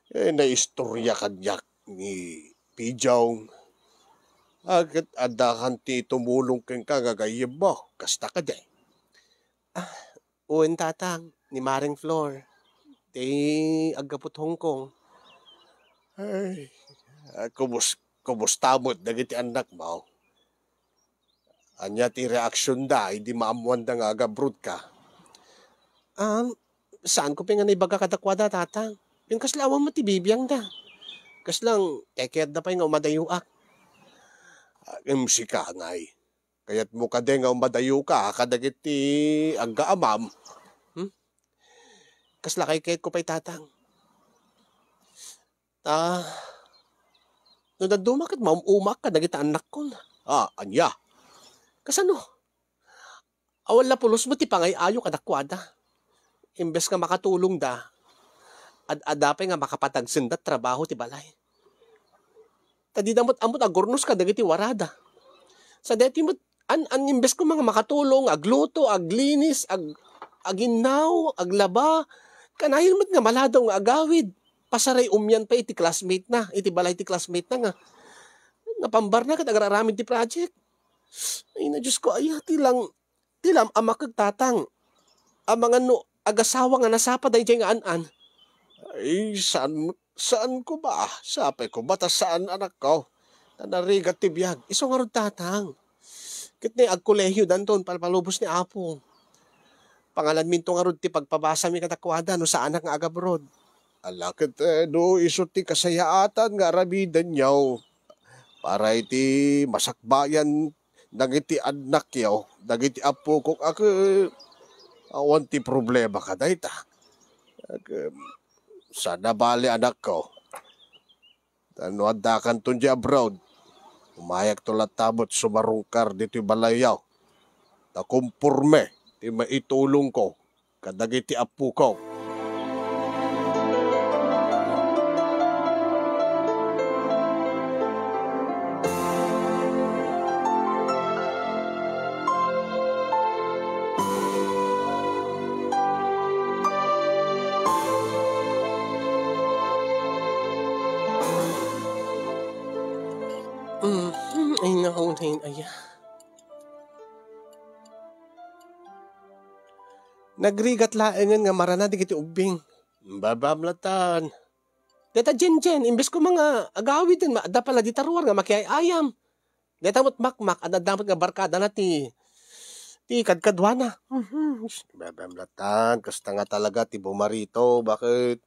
Eh, naistorya kaniak ni Pijong. Ket addakan ti tumulong kenka nga gayyemmo, kasta kadi? Ah, wen, Tatang, ni Maring Flor. Ti aggapu't Hong Kong. Ay, ah, kumus-, kumusta met dagiti annakmo? Ania ti reaksionda idi maammoanda nga agabrodka? Um, saanko pay nga naibaga kadakuada, Tatang. Ken kasla awan met ti bibiangda. Kasla, take care da pay nga umadayoak. Ah, ngem sika, ngay, kayatmo kadi nga umadayoka kadagiti aggaamam? Hmm? Kasla kaykayatko pay, Tatang. Ta, no dadduma ket maum-umaak kadagiti annakkon. Ah, ania? Kasano? Awan la pulos met ti pangay-ayo kadakuada. Imbes nga makatulongda, ad-adda pay nga makapatagsenda trabaho ti balay. Ta dida met ammot agurnos kadagiti warada. Sa daytoy met, an, an imbes koma nga makatulong, agluto, aglinis, ag-, aginnaw, aglaba, kanayon met nga maladaw nga agawid. Pasaray umian pay iti classmate na, iti balay ti classmate na nga napambarna ket agraramid ti project. Ay na, Diyos ko, aya, ti lang, ti lang amakek, Tatang. Amangan no agasawa nga nasapa daydiay nga an-an. Ay, saan, saan ko ba? Sapay ko ba ta saan, anakko? Ta narigat ti biag. Isu ngarud, Tatang. Ket ni agkolehiyo danton palpalubos ni Apo. Pangalanminto ngarud ti pagpabasami kadakuada no saanak nga agabroad. Ala ket, eh, no isu ti kasayaatan nga aramidenyo para iti masakbayan dagiti annakyo, dagiti appokok a ke-, awan ti problema kadayta. Ag-, em, saan a bale, anakko. Ta no addakanton diay abroad, umayakto latta met sumarungkar ditoy balayyo. Ta komporme ti maitulongko kadagiti appokok. Mm, ay, naku, ay, aya. Nagrigat laengen nga marana dagiti ubbing. Babam latan. Deta Jenjen, imbes koma nga agawiden, ma-, adda pala dita ruar nga makiay-ayam. Deta met Makmak, adda met nga barkadana ti, ti kadkaduana. Mhm. Babam latan, kasta nga talaga ti bumarito, bakit?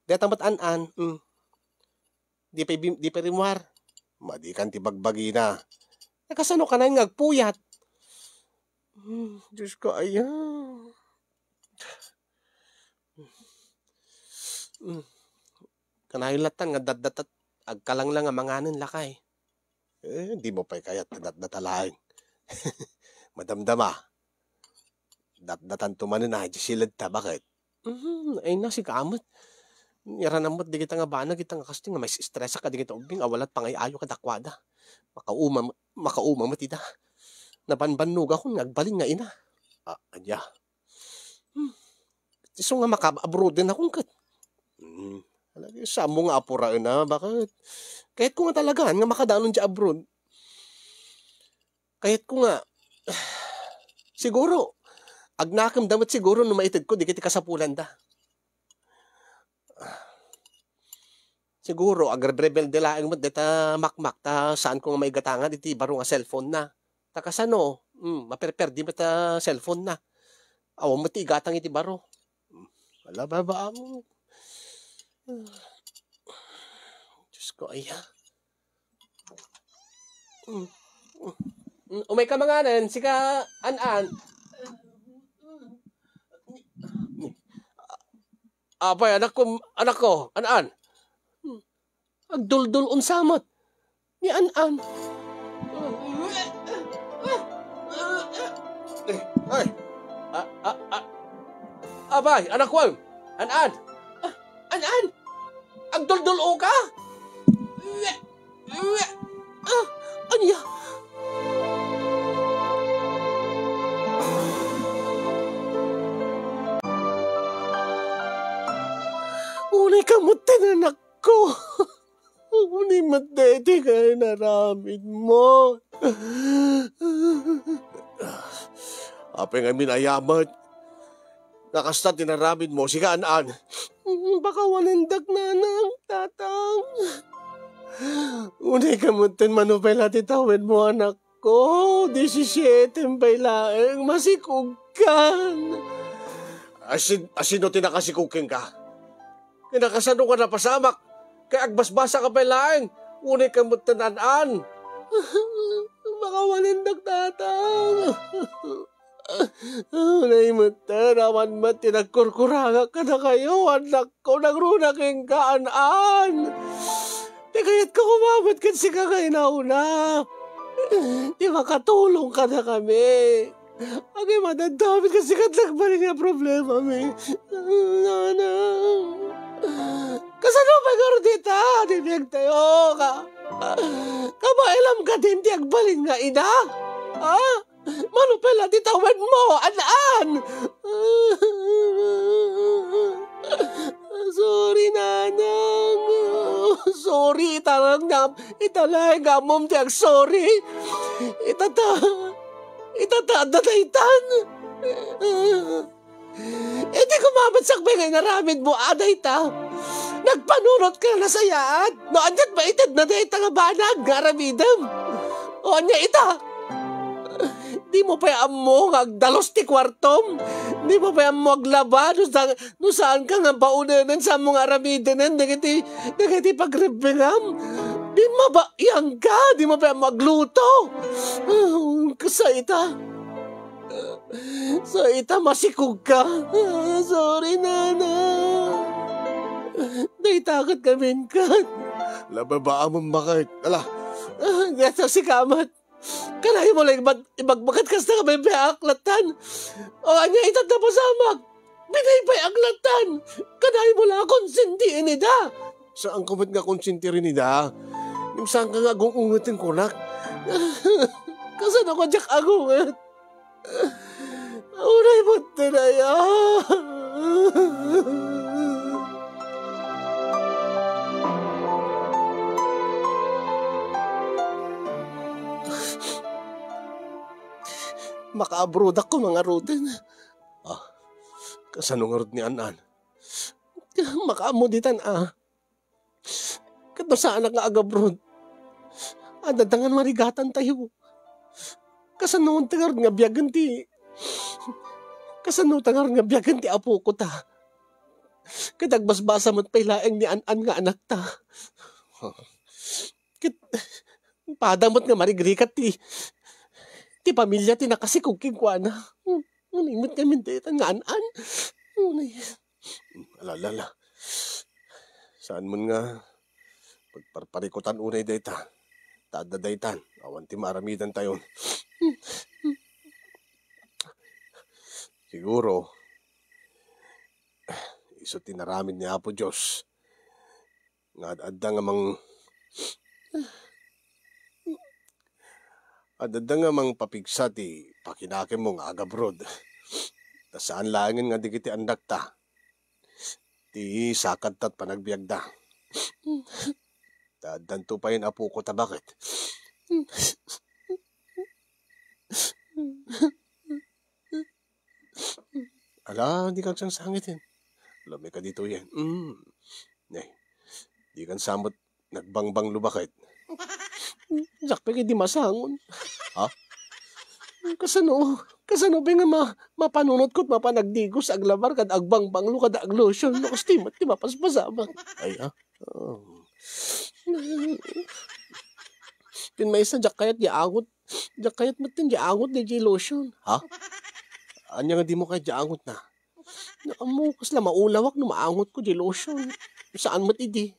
Deta met An-an, mm. Di pay bim-, di pay rimmuar. Madikan ti bagbagina. Nakasano ka na nga agpuyat? Hmm, Diyos ko, aya. Hmm. Kanayon latan nga datdatat, agkalanglang nga manganen lakay. Eh, di mo pay kayat nga datdata laeng. Madamdama. Datdatanto manen a, di siledta, bakit? Mhm, ay na, sika met. Yaranam met dagita nga banag, ita nga kastoy nga maistresa kadagita ubbing, awalat pangay-ayo kadakuada. Makauma, makauma met ida. Nabanbannogakon nga agbalin nga ina. Ah, ania? Hmm. Isu nga maka-abroaden akon ket. Hmm. Alagi, saanmo nga apuraen a, bakit? Kayatko nga talagaan nga makadanon diay abroad. Kayatko nga, siguro, agnakemda met siguro no maitedko dagiti kasapulanda. Siguro, agrebrebelde laeng met deta Makmak, ta saanko nga maigatangan iti baro nga cellphone na. Ta kasano? Hmm, maperperdi met a cellphone na. Awan met ti igatang iti baro. Hmm, ala, babaam. Diyos ko, aya. Mm. Mm. Umay ka manganen, sika, An-an. Apay, anak ko, anak ko, An-an. Agduldul, unsa met? Ni An-an. Eh, ay. A, a, a, apay, anak ko, An-an. An-an! Agduldul-o ka? Ah, ania? Unay ka met, anakko. Uni met daytoy nga inaramidmo. Apay ngamin aya met nga kasta ti inaramidmo, sika, An-an? Pakawanendak, Nanang, Tatang. Unay ka metten, mano pay la ti tawedmo, anakko? Disisiete pay laeng, masikogkan. Asin-, asino ti nakasikog kenka? Ket nakasano ka napasamak? Kay agbasbasa ka pay laeng, unay ka metten, An-an. Pakawanendak, Tatang. Unay metten, awan met ti nagkurkurangak kadakayo, annakko, nagruna kenka, An-an. Ti kayatko koma met ken sika nga inauna. Ti makatulong kadakami. Agay, madadamit kasi ket nagbalin nga problemami. Nanang. Kasano pay ngarud ita ti biagtayo? Ka, kabailam ka din ti agbalin nga ina? Ha? Mano pay la ti tawedmo, An-an? Sorry, Nanang. Sorry, ita lang nga, ita lang nga ammom ti ag-sorry. Ita ta, ita ta, adda daytan. Iti kumamatsak pay nga inaramidmo, a dayta. Nagpanunot ka nasayaat. No, aniat maitedna dayta nga banag nga aramidem? O, ania ita? Dimo pay ammo nga agdalus ti kuartom? Dimo pay ammo aglaba no sa-, no saanka nga baonenen, saanmo nga aramidenen dagiti, dagiti pagrebbengam? Di mabayangka, dimo pay ammo agluto. Ah, kasta ita. Sa ita, masikogka. Ah, sorry, Nana. Dayta ket ngamin ket. Lababaamon, bakit? Ala. Ah, dayta sika met. Kanaymo la ibag-, ibagbagat kasta nga binaybay-ak lattan. O, ania ita ti napasamak? Binaybay-ak lattan. Kanaymo la a konsentien ida. Saanko met nga konsentiren ida. Ngem saanka nga agung-ungeten kunak. Kasano ko diak agunget? Unay met ti daya. Makaabrodak koma ngaruden. Ah, kasano ngarud ni An-an? Makaammo ditan, a. Ket no saanak nga agabroad, adda nga marigatantayo. Kasano ta ngarud nga biagen ti, kasano ta ngarud nga biagen ti apoko ta? Ket agbasbasa met pay laeng ni An-an nga anakta. Ket pada met nga marigrigat ti, ti pamilia ti nakasikog kenkuana. Unay met ngamin daytan nga An-an. Unay. Ala, ala, ala. Saan man nga pagparparikutan unay dayta? Ta adda daytan, awan ti maaramidantayon. Siguro, isu ti inaramid ni Apo Dios nga ad-adda nga mang-, ad-adda nga mangpapigsa ti pakinakemmo nga agabroad. Ta saan laengen nga dagiti annakta ti sakadta ti panagbiagda. Ta addanto pay apoko ta baket. Ala, di kagsangsangit, eh. Lumika ditoyen. Mm. Eh, di kan samot nagbangbanglo baket. Diak pay di masangon. Ha? Kasano, kasano pay nga ma-, mapanunot ko ti mapan agdigos, aglabar, kad agbangbanglo, kad aglotion? No, kas ti mat-, ti mapaspasamak. Ay, ha? Oh. Ken maysa, diak kayat di angot. Diak kayat met di angot di lotion. Ha? Ania nga dimo kayat di angotna? Ammo, kasla maulawak no maangotko di lotion. Saan met idi?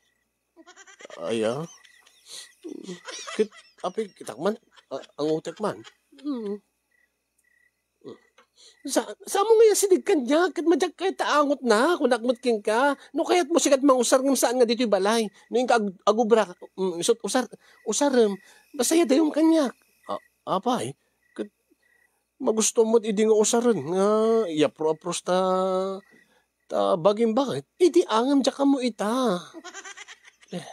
Ay, a. Ket, apay, kitak man. A-, angotek man. Hmm. Sa-, saanmo nga asideg kaniak, ket madiak kayat ta angotna, kunak met kenka. No kayatmo sika ti mangusar ngem saan nga ditoy balay. No inka ag-, agubra, mm, isut' usar-, usarem, basta iyadayom kaniak. A-, apay, ket magusto met idi nga usaren nga iyapro-apros ta, ta bagim baket. Idi angem diak ammo ita. Eh,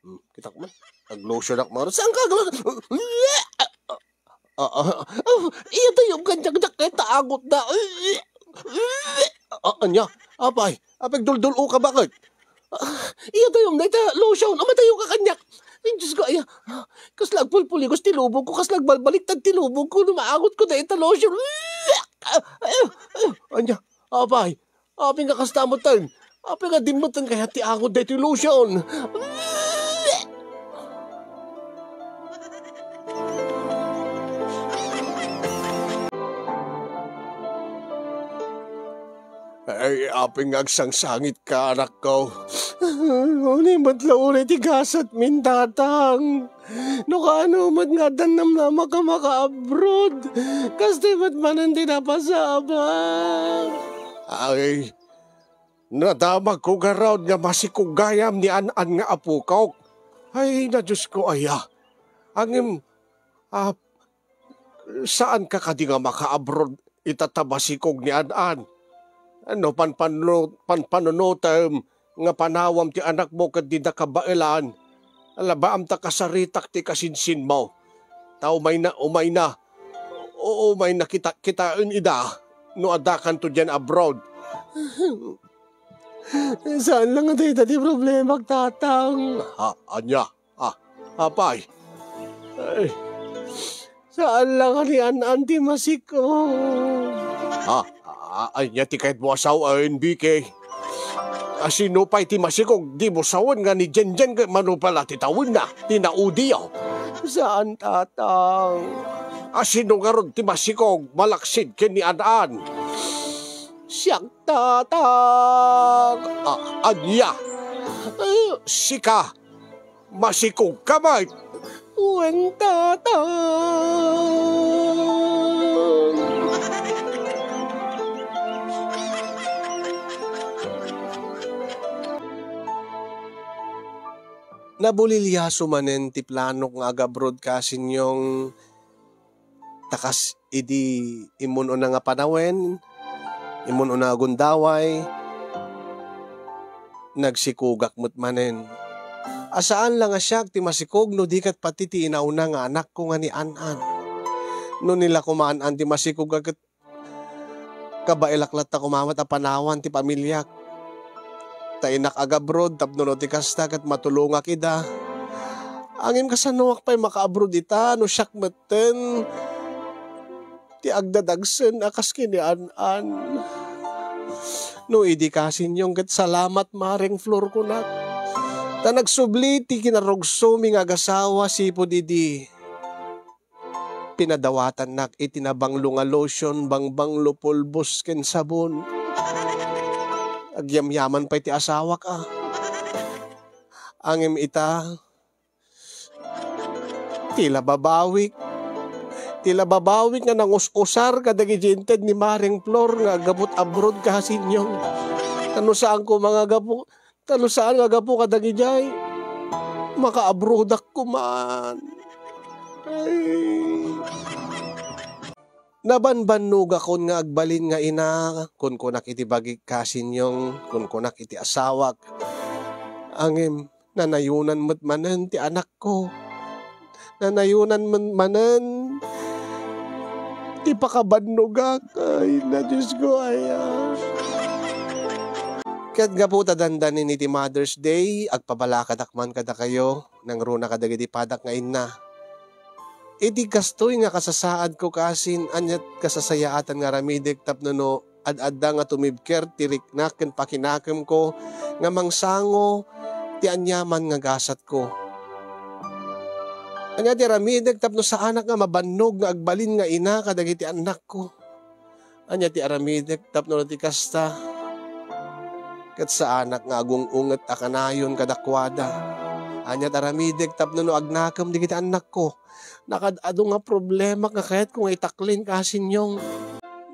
Hmm, kitak man. Nag-lotion ak, maro. Saan ka aglo-, ah, ah, ah, iya tayo, ganyan, ganyan, kaya taangot na. Ah, anya? Apay, apay, duldul-o ka, bakit? Ah, iya tayo, na ita, lotion. Ama tayo ka kanyak. Ay, Diyos ko, aya. Kasla agpulpuligos ti lubong ko, kasla agbalbaliktad ti lubong ko, no maangot ko na ita lotion. Ah, ah, ah, anya? Apay, apay nga kasta mo ten? Apay nga dimmutan kaya ti angot daytoy lotion? Ay, apay nga agsangsangit ka, anak ko. Uni met la uray ti gasat min, tatang. No kaano met nga addan namnama ka maka-abroad, kastoy met manen ti napasabak. Ay, nadamagko garud nga masikog gayam ni An-an nga apokok. Ay, na Diyos ko, aya. Ngem, ah, saan ka kadi nga maka-abroad ita ta masikog ni An-an? No panpanno-, panpanunotem nga panawam ti anakmo ket dida kabaelan, alabaam ta kasaritak ti kasinsinmo. Ta umayna, umayna. O, umayna kita, kitaen ida no addakanto diay abroad. Saan la nga dayta ti problemak, tatang. Ha, ania? Ah, apay. Ay. Saan la nga ni An-an ti masikog. Ha? Ah, ania ti kayatmo a sawen, Vicky? A, sino pay ti masikog? Dimo sawen nga ni Jenjen ket Mano pala ti tawenna, ti naudiyo. Saan, tatang. A, sino ngarud ti masikog malaksid ken ni An-an? Siak, tatang. Ah, ania? Eh, sika. Masikog ka met. Wen, tatang. Nabuliliaso manen ti planok nga agabroad, Kasinyong. Ta kas idi immun-una nga panawen, immun-una nga gundaway, nagsikogak met manen. A, saan la nga siak ti masikog no di ket pati ti inauna nga anakko nga ni An-an. No ni la koma An-an ti masikog a ket kabaelak latta koma met a panawan ti pamiliak. Ta innak agabroad tapno no ti kasta ket matulongak ida. Ngem kasanoak pay makaabroad ita no siak metten ti agdadagsen a kas ken ni An-an. No idi, Kasinyong, ket salamat, Mareng Flor, kunak. Ta nagsubli ti kinarugsomi nga agasawa sipud idi pinadawatannak iti nabanglo nga lotion, bangbanglo, pulbos, ken sabon. Agyamyaman pay ti asawak, a. Ngem ita, ti la babawik. Ti la babawik nga nangus-usar kadagiti inted ni Mareng Flor nga aggapu't abroad, Kasinyong. Ta no saan koma nga gapu, ta no saan nga gapu kadagidiay, makaabroadak koman. Ay. Nabanbannogakon nga agbalin nga ina, kunkunak iti bagik, Kasinyong, kunkunak iti asawak. Ngem, nanayonan met manen ti anakko. Nanayonan met manen ti pakabannogak. Ay, na Diyos ko, aya. Ket gapu ta dandanin iti Mother's Day, agpabalakadak man kadakayo, nangruna kadagiti padak nga inna. Iti kastoy nga kasasaadko, Kasin, aniat kasasayaatan nga aramidek tapno no ad-adda nga tumibker ti riknak ken pakinakemko nga mangsango ti aniaman nga gasatko. Ania ti aramidek tapno saanak nga mabannog nga agbalin nga ina kadagiti annakko? Ania ti aramidek tapno no ti kasta, ket saanak nga agung-unget a kanayon kadakuada? Ania ti aramidek tapno no agnakem dagiti annakko? Nakaad-adu nga problemak nga kayatko nga itaklin, Kasinyong.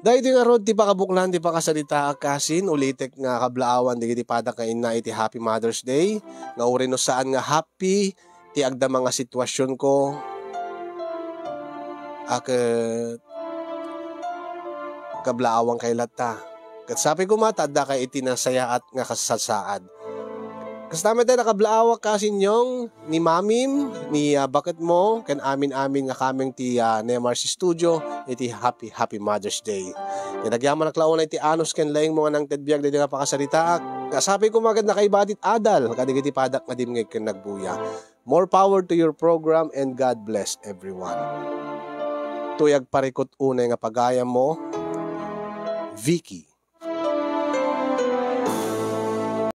Daytoy ngarud ti pakabuklan ti pakasaritaak, Kasin. Ulitek nga kablaawan dagiti padak nga inna iti Happy Mother's Day, nga uray no saan nga happy ti agdama nga situasionko, a ket kablaawankay latta. Ket sapay koma ta addakay iti nasayaat nga kasasaad. Kasta met ay nakablaaw a kasinyong ni Mamim, ni, ah, baketmo, ken amin-amin nga kameng ti, ah, Nemar's Studio, iti happy, happy Mother's Day. Ket agyamanak la unay ti anus ken laingmo nga nangted biag daydi nga pakasaritaak. Nga sapay koma ket nakaibatit adal, kadagiti padak nga dimngeg ken nagbuya. More power to your program and God bless everyone. Toy agparikut unay nga pagayammo, Vicky.